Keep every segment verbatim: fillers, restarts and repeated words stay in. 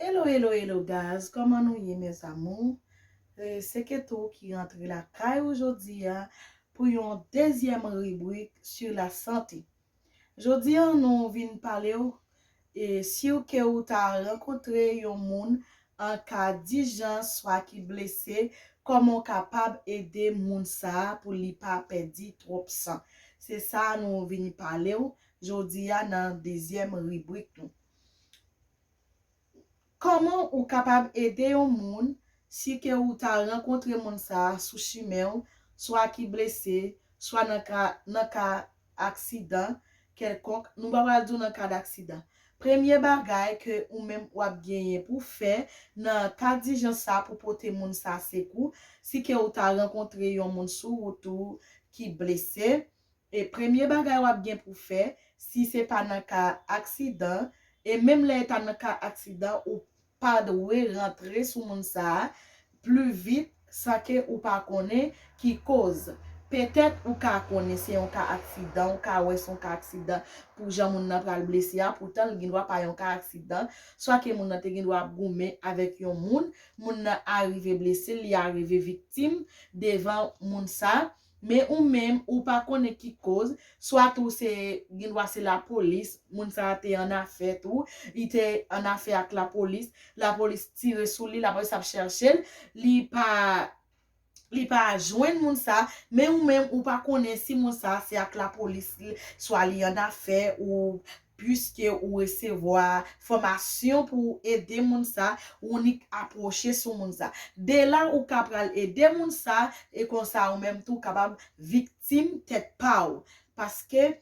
Hello, hello, hello, guys. Kòman nou ye, mes amours? E, se Ketou ki rantre lakay ou jodi a pou yon dezyèm ribrik sur la santé. Jodi a, nou vin pale w, e, si w ke ou ta rankontre yon moun an ka dijans swa ki blese, kòman w kapab ede moun sa a pou li pa pèdi twòp san. Se sa nou vin pale w jodi a nan dezyèm ribrik nou. Kòman ou kapab ede yon moun si ke ou ta rankontre moun sa a sou chimen w, swa ki blese, swa nan ka, nan ka aksidan kèlkonk? Nou pa pral di w nan ka aksidan. Premye bagay ke ou menm w ap genyen pou fè nan ka dijans sa pou pote moun sa sekou, si ke ou ta rankontre yon moun sou wout ou ki blese, e premye bagay w ap gen pou fè, si se pa nan ka aksidan, e menm lè e ta nan ka aksidan, ou pa dwe rantre sou moun sa a pli vit san ke ou pa konnen ki koz. Petèt ou ka konnen se yon ka aksidan, ou ka wè se yon ka aksidan pou jan moun nan pral blese a, poutan l gendwa pa yon ka aksidan, swa ke moun nan te gendwa ap goumen avèk yon moun, moun nan arive blese, li arive viktim devan moun sa, men ou menm ou pa konnen ki koz, swa tou se gendwa se lapolis, moun sa a te annafè tou, li te annafè ak lapolis, lapolis tire sou li, lapolis ap chèche l, li pa li pa jwenn moun sa, men ou menm ou pa konnen si moun sa se ak lapolis, swa li annafè ou piske ou resevwa fòmasyon pou ede moun sa, ou nik apwoche sou moun sa. De la ou ka pral ede moun sa, e konsa ou menm tou kapab viktim tèt pa w. Paske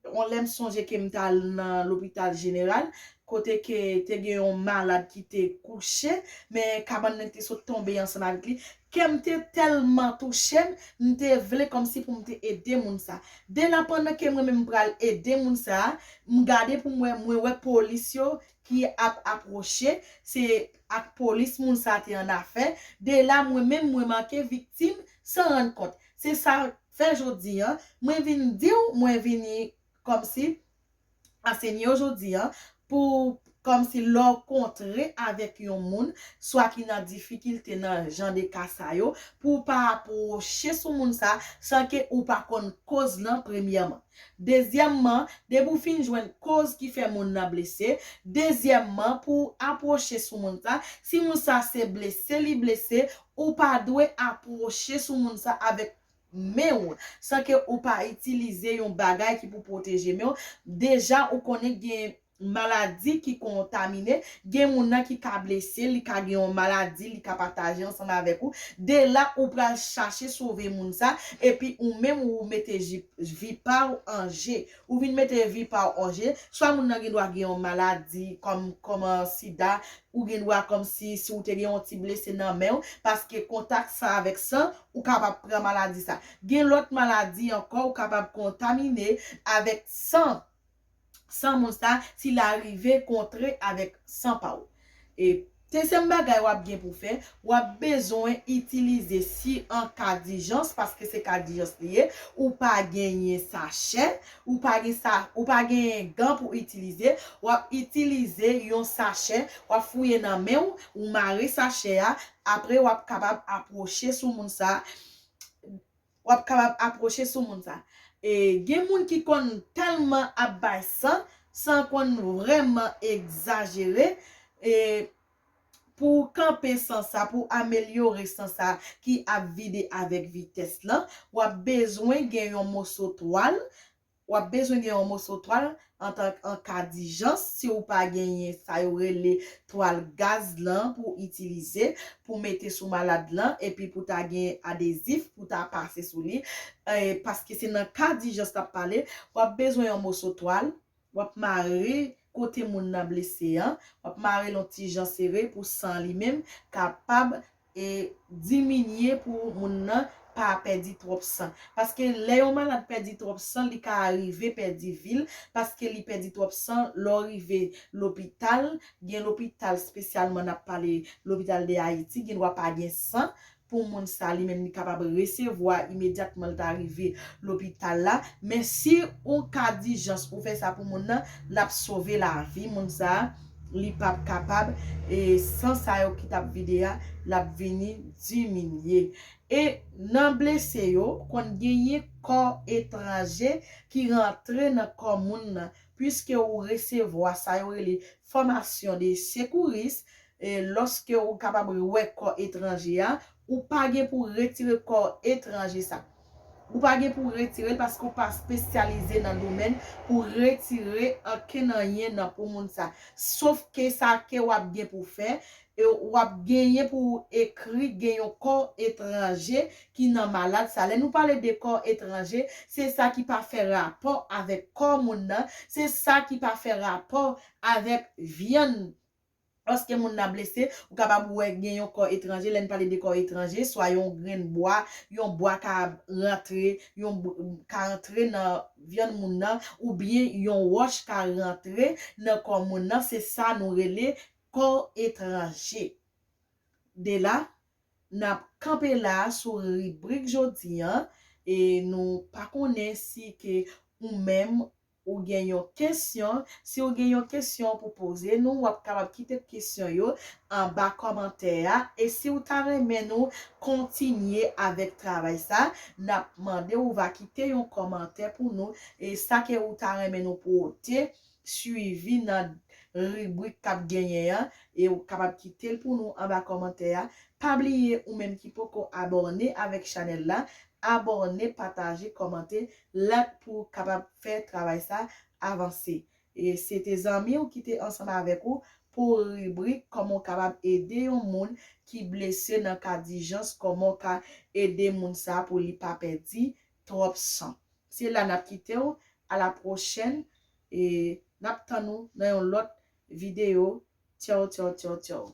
yon lè m sonje ke m t al nan lopital jeneral, kote ke te gen yon malad ki te kouche, men kabann nan te sot tonbe ansanm avèk li. Kè m te tèlman touche m, m te vle kòmsi pou m te ede moun sa. De la pandan ke mwen menm m pral ede moun sa, m gade pou m wè, mwen wè polis yo ki ap apwoche, se ak polis moun sa te annafè. De la mwen menm mwen manke viktim san rann kont. Se sa fè jodi a, mwen vin di w, mwen vini kòmsi ansenye w jodi a, pou kòmsi lè w kontre avèk yon moun, swa ki nan difikilte nan jan de ka sa yo, pou w pa apwoche sou moun sa, san ke ou pa konn koz lan premyèman. Dezyèmman, depi w fin jwenn koz ki fè moun nan blese, dezyèmman, pou w apwoche sou moun sa, si moun sa se blese li blese, ou pa dwe apwoche sou moun sa avèk men w, san ke ou pa itilize yon bagay ki pou pwoteje men w. Deja, ou konnen gen maladi ki kontamine, gen moun nan ki ka blese, li ka gen yon maladi, li ka pataje ansanm avèk ou. De la, ou pral chache sove moun sa, epi ou menm ou mete ji-, vi pa w an je. Ou vin mete vi pa w an je, swa moun nan gendwa gen yon maladi kòm, kòman sida, ou gendwa kòmsi si w te gen yon ti blese nan men w, paske kontak san avèk san, ou kapab pran maladi sa. Gen lòt maladi ankò, ou kapab kontamine avèk san, san moun sa, si l arive kontre avèk san pa w. E dezyèm bagay w ap gen pou fè, w ap bezwen itilize si an ka dijans, paske se ka dijans li ye, ou pa genyen sachè, ou pa gen sa, ou pa genyen gan pou itilize, w ap itilize yon sachè, w ap fouye nan men w, ou mare sachè a, apre w ap kapab apwoche sou moun sa, w ap kapab apwoche sou moun sa. E gen moun ki konn tèlman ap bay san, san konn vrèman egzajere, e pou kanpe san sa, pou amelyore san sa ki ap vide avèk vitès lan, w ap bezwen gen yon moso twal, w ap bezwen gen yon moso twal antan an ka dijans, si w pa genyen sa yo rele twal gaz lan pou itilize, pou mete sou malad lan, epi pou ta gen adezif pou ta pase sou li, e, paske se nan ka dijans n ap pale, w ap bezwen yon moso twal, w ap mare kote moun nan blese an, w ap mare l yon ti jan sere pou san li menm kapab e diminye pou moun nan pa pèdi twòp san. Paske lè yon malad pèdi twòp san, li ka rive pèdi vi l, paske li pèdi twòp san, lè w rive lopital, gen lopital espesyalman n ap pale lopital de Ayiti, gen dwa pa gen san pou moun sa li menm li kapab resevwa imedyatman l ta rive lopital la. Men si ou ka dijans ou fè sa pou moun nan, l ap sove lavi moun sa, li p ap kapab, e san sa yo ki t ap vide a, l ap vini diminye. E nan blese yo, konn genyen kò etranje ki rantre nan kò moun nan, piske ou resevwa sa yo rele fòmasyon de sekouris, e lòske ou kapab wè kò etranje a, ou pa gen pou retire kò etranje sa. Ou pa gen pou retire l paske ou pa espesyalize nan domèn pou retire ankenn anyen nan po moun sa. Sof ke sa ke w ap gen pou fè, e w ap genyen pou ekri gen yon kò etranje ki nan malad sa. Lè nou pale de kò etranje, se sa ki pa fè rapò avèk kò moun nan, se sa ki pa fè rapò avèk vyann. Lòske moun nan blese, ou kapab wè gen yon kò etranje. Lè n pale de kò etranje, swa yon grenn bwa, yon bwa ka rantre, yon bw- ka rantre nan vyann moun nan, oubyen yon wòch ka rantre nan kò moun nan, se sa nou rele kò etranje. De la, n ap kanpe la sou ribrik jodi an, e nou pa konnen si ke ou menm ou gen yon kesyon. Si w gen yon kesyon pou poze nou, w ap kapab kite kesyon yo anba kòmantè a. E si w ta renmen nou kontinye avèk travay sa, n ap mande ou va kite yon kòmantè pou nou. E sa ke ou ta renmen nou pote swivi nan ribrik k ap genyen an, e ou kapab kite l pou nou anba kòmantè a. Pa bliye, ou menm ki poko abòne avèk chanèl la, abòne, pataje, kòmante, like pou kapab fè travay sa avanse. E se te zanmi w ki te ansanm avèk ou pou ribrik kòman w kapab ede yon moun ki blese nan ka dijans, kòman w ka ede moun sa pou li pa pèdi twòp san. Se la n ap kite w. A la pwochèn. E n ap tann ou nan yon lòt videyo. Tchaw, tchaw, tchaw, tchaw.